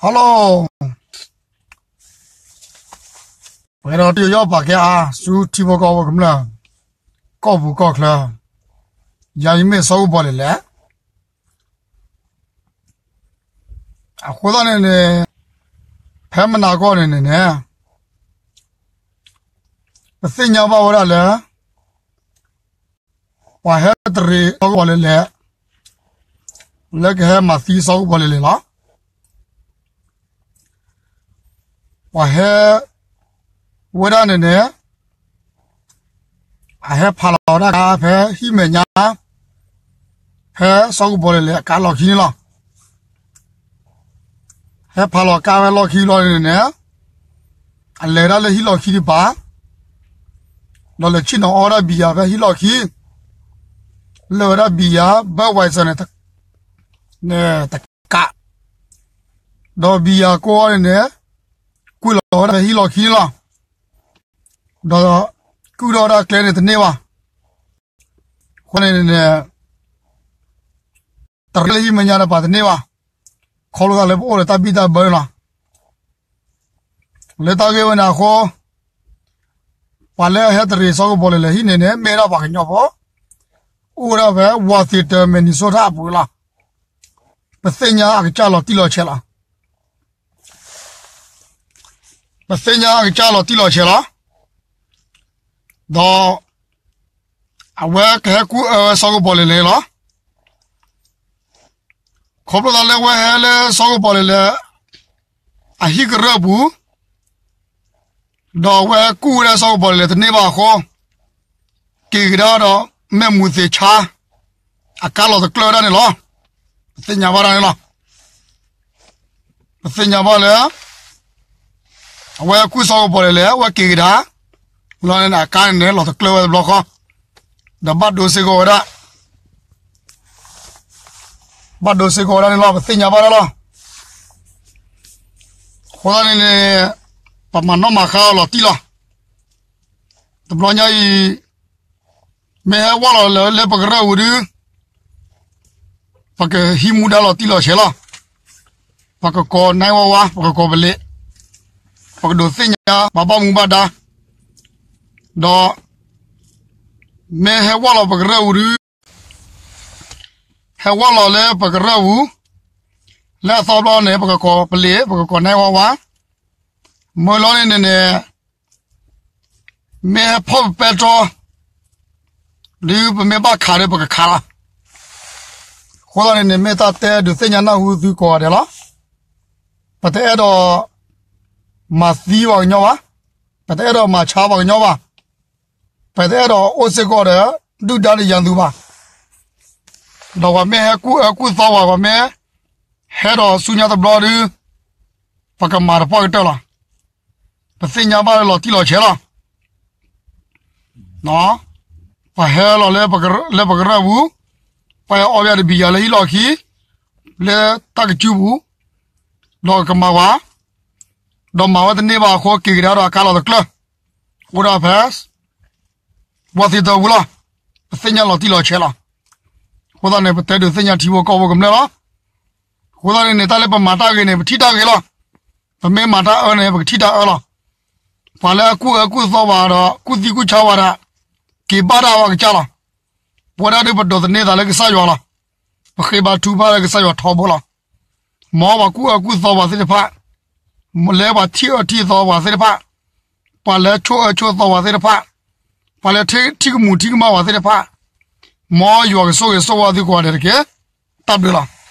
Hello, ပှဲၤဒီးတယီၤပာ်ကဲအါ ဆူထံဖိကီၢ်ဖိကမျၢၢ် ကီၢ်ပူၤကီၢ်ချၢ, ယၤယမ့ၢ်စီၤကပီၤလဲၣ်လဲၣ်. အဃိသတးန့ၣ်န့ၣ် ဖဲမနၤကီၢ်န့ၣ်န့ၣ်န့ၣ် ပသ့ၣ်ညါဘၣ်ဝဲဒၣ်လၢ ပှၤဟဲတရံးစီၤကပီၤလဲၣ်လဲၣ် လၢကဟဲမၤသံစီၤကပီၤလဲၣ်လဲၣ်လီၤ. ပှၤဟဲဝဲဒၣ်န့ၣ်န့ၣ် အဟဲဖးလီၤဝဲဒၣ်ကါဖဲဟံၣ်မဲာ်ညါ ဖဲစီၤကပီၤလဲၣ်လဲၣ်အကါလီၢ်ခံန့ၣ်လီၤ. ဟဲဖးလီၤကါဖဲလီၢ်ခံလီၤန့ၣ်န့ၣ် အလဲၤဒၣ်လၢဟံၣ်လီၢ်ခံဒံးဘၣ်, ဒီးလဲၤဆ့ၣ်နီၤအီဝဲဒၣ်ဘံၣ်ယၤဖဲဟံၣ်လီၢ်ခံ, လၢဝဲဒၣ်ဘံၣ်ယၤ Budweiser န့ၣ် န့ၣ်တကး, ဒီးဘံၣ်ယၤကိးအီၤန့ၣ်န့ၣ် ကွံာ်လီၤဝဲဒၣ်ဖဲဟံၣ်လီၢ်ခံန့ၣ်လီၤ. ဒီးကုၢ်ထီၣ်ဝဲဒၣ်ကျဲန့ၣ်တန့ၢ်ဘၣ်. အဃိန့ၣ်န့ၣ် တရံးလၢဟံၣ်မဲာ်ညါတပၤတန့ၢ်ဘၣ်. ခီဖျိသးလၢပအိၣ်ဒီးတၢ်ဘံၣ်တၢ်ဘၢန့ၣ်လီၤ. လၢတၢ်ဂ့ၢ်ဝဲန့ၣ်အဃိ ပှၤလၢအဟဲတရံးစီၤကပီၤလဲၣ်လဲၣ်ဟံၣ်န့ၣ်န့ၣ် မ့ၢ်ဒၣ်ပှၤကညီဖိ အိၣ်ဝဲဒၣ်ဖဲ Worthington Minnesota အပူၤလီၤ. ပသ့ၣ်ညါအကစၢ်လီၤတံၢ်လီၤဆဲးလီၤ. ပသ့ၣ်ညါအကစၢ်လီၤတံၢ်လီၤဆဲးလီၤ. ဒီး အဝဲကဟဲကူၣ်အၢဝဲစီၤကပီၤလဲၣ်လဲၣ်လီၤ. ခီဖျိသးလၢအဝဲဟဲလၢစီၤကပီၤလဲၣ်လဲၣ် အဟံၣ်ကရၢၢ်ပူၤ ဒီးအဝဲကူၣ်ဝဲဒၣ်စီၤကပီၤလဲၣ်လဲၣ်တန့ၢ်ဘၣ်အဃိ က့ၤကဒါဒီး မဲၢ်မူၤသ့ၣ်ဆါ အကါလီၤတကျၢၢ်ဝဲဒၣ်န့ၣ်လီၤ. ပသ့ၣ်ညါဘၣ်ဒၣ်န့ၣ်လီၤ. ပသ့ၣ်ညါဘၣ်လၢ အဝဲကူၣ်စီၤကပီၤလဲၣ်လဲၣ် အဝဲက့ၤကဒါ လီၤန့ၣ် အကါန့ၣ်န့ၣ် လီၤတကျၢၢ်ဝဲတဘျီဃီ ဒီးဘၣ်ဒိစ့ၢ်ကီးဝဲဒၣ် ဘၣ်ဒိစ့ၢ်ကီးဝဲဒၣ်န့ၣ်လီၤ. ပသ့ၣ်ညါဘၣ်ဒၣ်လီၤ. အဃိသတးန့ၣ်န့ၣ် ပမၤနီၣ်မၤဃါအီၤလီၤတံၢ်လီၤ. တဘျီညါအံၤ မ့ၢ်ဟဲဝဲလီၤလၢပကရၢၢ်ပူၤဒုး ပကဟံးမူဒါလီၤတံၢ်လီၤဆဲးလီၤ. ပကကိး nine one one, ပကကိး police, ပကဒိးသ့ၣ်ညါ ပှၤဘၣ်မူဘၣ်ဒါ, ဒီး မ့ၢ်ဟဲဝဲလီၤပကရၢၢ်ပူၤဒုး ဟဲဝဲလီၤလၢပကရၢၢ်ပူၤ လၢအသီတဘျီန့ၣ် ပကကိး police, ပကကိး nine one one, မ့ၢ်လီၤန့ၣ်န့ၣ် မ့ၢ်ဟဲဖီၣ်ပပဲတြီ ဒုးပမ့ၢ်ဘၣ်ခးဒီးပကခးလီၤ. အဃိသတးန့ၣ်န့ၣ် မ့ၢ်တၢ်တဲဒုးသ့ၣ်ညါနၢ်ဟူသုကိးဂၤဒဲးလီၤ. ပတအဲၣ်ဒိးမၤသံပှၤကညီဘၣ်, ပတအဲၣ်ဒိးမၤဆါပှၤကညီဘၣ်, ပတအဲၣ်ဒိးအိၣ်စ့ၢ်ကီးဒီး ဒုၣ်ဒါဒီးရန်သူဘၣ်. ဒီးပှၤမ့ၢ်ဟဲကူၣ်အၢကူၣ်သီပှၤ, ပှၤမ့ၢ်ဟဲဒီးဆူညါတဘျီဒုး ပကမၤတပှၢ်ကတၢၢ်လီၤ. ပသ့ၣ်ညါဘၣ်လၢလီၤတံၢ်လီၤဆဲးလီၤ. ပှၤဟဲလီၤလၢပကရၢၢ်ပူၤ, ပှၤဟဲအီၣ်ဘၣ်တဘံၣ်ယၤလၢဟံၣ်လီၢ်ခံ, လၢတၢ်ကစုပူၤ, ဒီးကမၤဝဲ, ဒီးမၤဝဲတန့ၢ်ဘၣ်အဃိ က့ၤကဒါဒီးအကါလီၤတကျၢၢ်, အိၣ်ဒၣ်ဖဲ ဝီသံတပူၤလီၤ. ပသ့ၣ်ညါလီၤတံၢ်လီၤဆဲးလီၤ. အဃိသတးန့ၣ် ပတဲဒုးသ့ၣ်ညါထံဖိကီၢ်ဖိကမျၢၢ်လီၤ. အဃိသတးန့ၣ်န့ၣ် တၢ်လၢပမၤတၢ်ဂ့ၤန့ၣ် ပထံၣ်တၢ်ဂ့ၤလီၤ. ပမ့ၢ်မၤတၢ်အၢန့ၣ် ပကထံၣ်တၢ်အၢလီၤ. ပှၤလၢအကူၣ်အၢကူၣ်သီပှၤဒီး ကူၣ်သံကူၣ်ဆါပှၤဒၣ် က့ၤဘၣ်ဒၣ်ဝဲကစၢ်လီၤ. ပဝဲဒၣ်ဒုးပဒိးသန့ၤသးလၢကစၢ်ယွၤလီၤ. ပဃ့ဘါထုကဖၣ်လၢကစၢ်ယွၤထီဘိလီၤ. မ်ပှၤကူၣ်အၢကူၣ်သီပှၤသ့ၣ်တဖၣ်, လၢပှၤထံၣ်အၢထံၣ်သီပှၤသ့ၣ်တဖၣ်, ပှၤလၢဆိၣ်အၢဆိၣ်သီပှၤသ့ၣ်တဖၣ်, ပှၤလၢထံၣ်ကမူၤထံၣ်ကမၣ်ပှၤသ့ၣ်တဖၣ်, မ်ယွၤကဆိၣ်ဂ့ၤဆိၣ်ဝါသုကိးဂၤဒဲးတက့ၢ်. တၢ်ဘျုးလီၤ.